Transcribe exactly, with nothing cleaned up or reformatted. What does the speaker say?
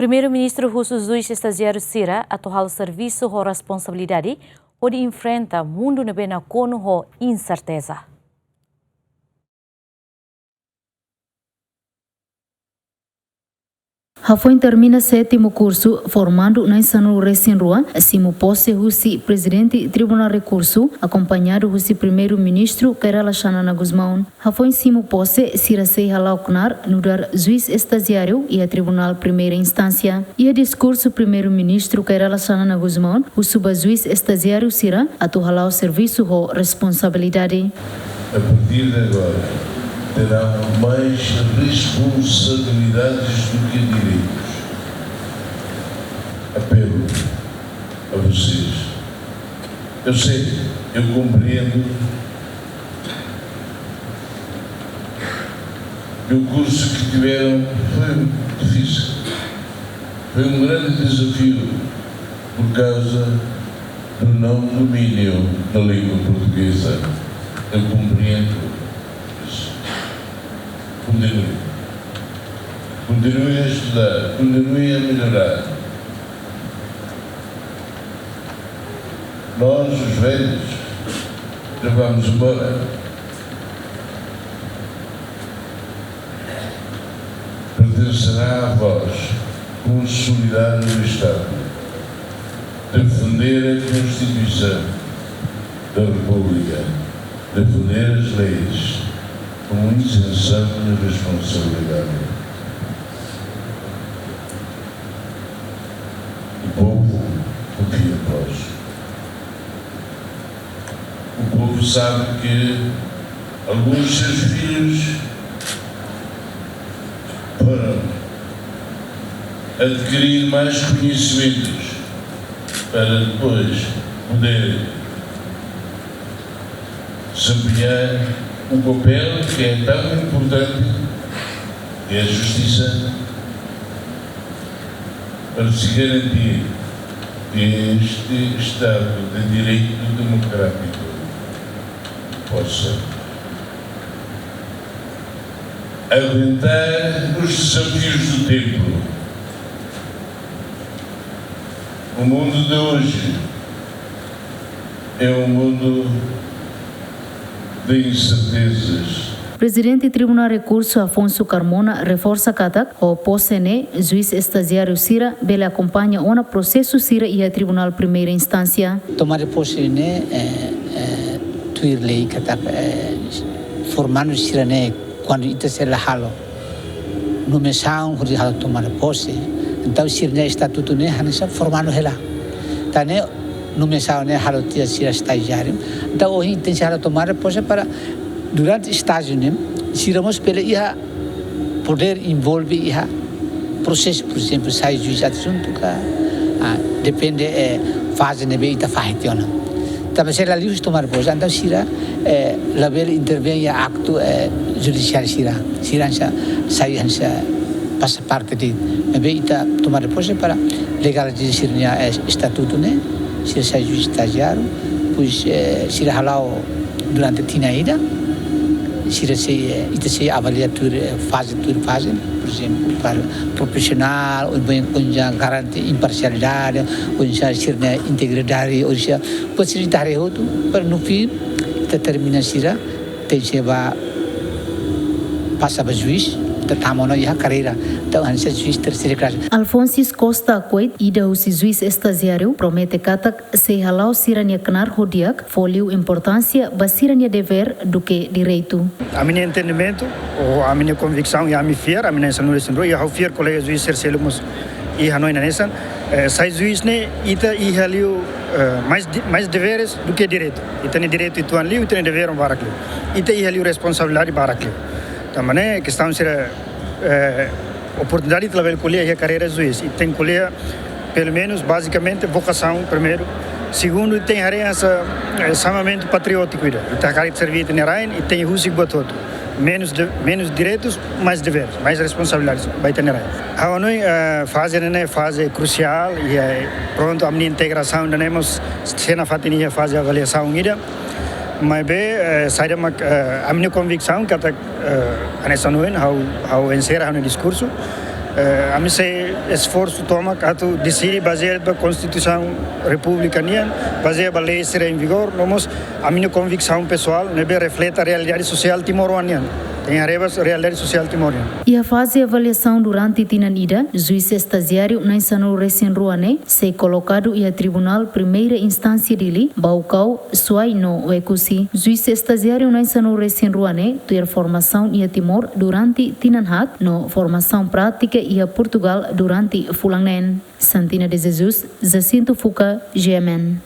Primeiru-Ministru husu juís estajiáriu sira atu halo servisu ho responsabilidade, hodi enfrenta mundu ne'ebé nakonu ho inserteza. Hafoin termina sétimu kursu, formandu na'in sanulu-resin-rua simu pose husi Prezidente Tribunál Rekursu, akompañadu husi Primeiru-Ministru Kay Rala Xanana Gusmão. Hafoin simu pose, sira sei hala'o knaar nu'udar juís estajiáriu iha Tribunál Primeira Instánsia. Iha diskursu, Primeiru-Ministru Kay Rala Xanana Gusmão husu ba juís estajiáriu sira atu hala'o servisu ho responsabilidade. A partir de agora, terão mais responsabilidades do que direitos. Apelo a vocês. Eu sei, eu compreendo que o curso que tiveram foi difícil. Foi um grande desafio por causa do não domínio da língua portuguesa. Eu compreendo isso. Continue. Continue a estudar, continue a melhorar. Nós, os velhos, já vamos embora. Pertencerá a vós, consolidar o Estado, defender a Constituição da República, defender as leis, com isenção de responsabilidade. O povo confia em vós. O povo sabe que alguns de seus filhos foram adquirir mais conhecimentos para depois poder desempenhar o papel que é tão importante, que é a justiça, para se garantir que este Estado de Direito Democrático possa aguentar os desafios do tempo. O mundo de hoje é um mundo de incertezas. Prezidente Tribunál Rekursu, Afonso Carmona, reforsa katak ho pose ne'e, juís estajiáriu sira bele akompaña ona prosesu sira iha Tribunál Primeira Instánsia. Tomada de pose ne'e, eh, eh, tuir lei katak, eh, formandu sira ne'e, kuandu ita sei la halo nomeasaun hodi halo tomada de pose, entaun sira-nia estatutu ne'e hanesan formandu hela. Tan ne'e nomeasaun ne'e halo tiha sira estajiáriu. Entaun ohin tenke halo tomada de pose para durante estájiu ne'e, sira mós bele iha podér envolve iha prosesu, por ezemplu, sai juís adjuntu ka, ah, depende, eh, faze ne'ebé ita fahe tiha ona. Tanba se la liu tomada de pose, entaun sira, eh, labele intervein iha aktu, eh, judisiál sira. Sira hanesan sai hanesan pasa parte de'it. Ne'ebé ita tomada de pose para legaliza sira-nia, eh, estatutu ne'e, sira sai juís estajiáriu, depois, eh, sira hala'o durante tinan ida, sira sei, eh, ita sei avalia tuir, eh, faze, tuir faze, por ezemplu, para profisionál, ou bem, oinsá garante imparsialidade, oinsá sira-nia integridade, oinsá, depois sira ita haree hotu, para no fim, ita termina sira, tenke ba pasa ba juís, ita tama ona iha karreira, entaun hanesan juís terseira klase. Alfonsis Costa Coit, ida husi juís estajiáriu, promete katak sei hala'o sira-nia knaar ho di'ak, fó liu importánsia ba sira-nia devér duké direitu. Ami-nia entendimentu, ou ami-nia konviksaun, i ami fiar, ami na'in sanulu-resin-rua, i ha'u fiar kolega juís sira seluk mós iha hanoin hanesan, eh, sai juís ne'e, ita iha liu, eh, mais de-, mais deveres duké direitu. Ita-nia direitu uitoan liu, ita-nia devér barak liu. Ita iha liu responsabilidade barak liu. Tanba ne'e, kestaun sira, eh, oportunidade ita labele ko'alia iha karreira juís. Ita tenke ko'alia, pelumenus, bazikamente, vokasaun, primeiru. Segundu, ita tenke haree hanesan, eh, xamamentu patriótiku ida. Ita hakarak serví ita-nia rain, ita tenke husik buat hotu. Menus de-, menus direitus, mais deveres, mais responsabilidades ba ita-nia rain. Ha'u hanoin, eh, faze ne'e faze krusiál, i, eh, prontu, ami-nia integrasaun ida-ne'e mós sei nafatin iha faze avaliasaun ida. Maibé, eh, saida mak, eh, ami-nia konviksaun katak, eh, hanesan ohin, ha'u, ha'u enserra ha'u-nia diskursu. Ami sei esforsu tomak atu deside bazeia ba Konstituisaun Repúblika nian, bazeia ba lei sira em vigor, no mós ami-nia konviksaun pesoál ne'ebé reflete realidade sosiál timoroan nian. Tenke haree ba realidade sosiál timoroan nian. Iha faze avaliasaun durante tinan ida, juís estajiáriu na'in-sanulu-resin-rua ne'e sei kolokadu iha Tribunál Primeira Instánsia Dili, Baucau, Suai no Oekusi. Juís estajiáriu na'in-sanulu-resin-rua ne'e tuir formasaun iha Timor durante tinan haat no formasaun prátika iha Portugal durante fulan neen. Santina de Jesus, Jacinto Fuca, G M N.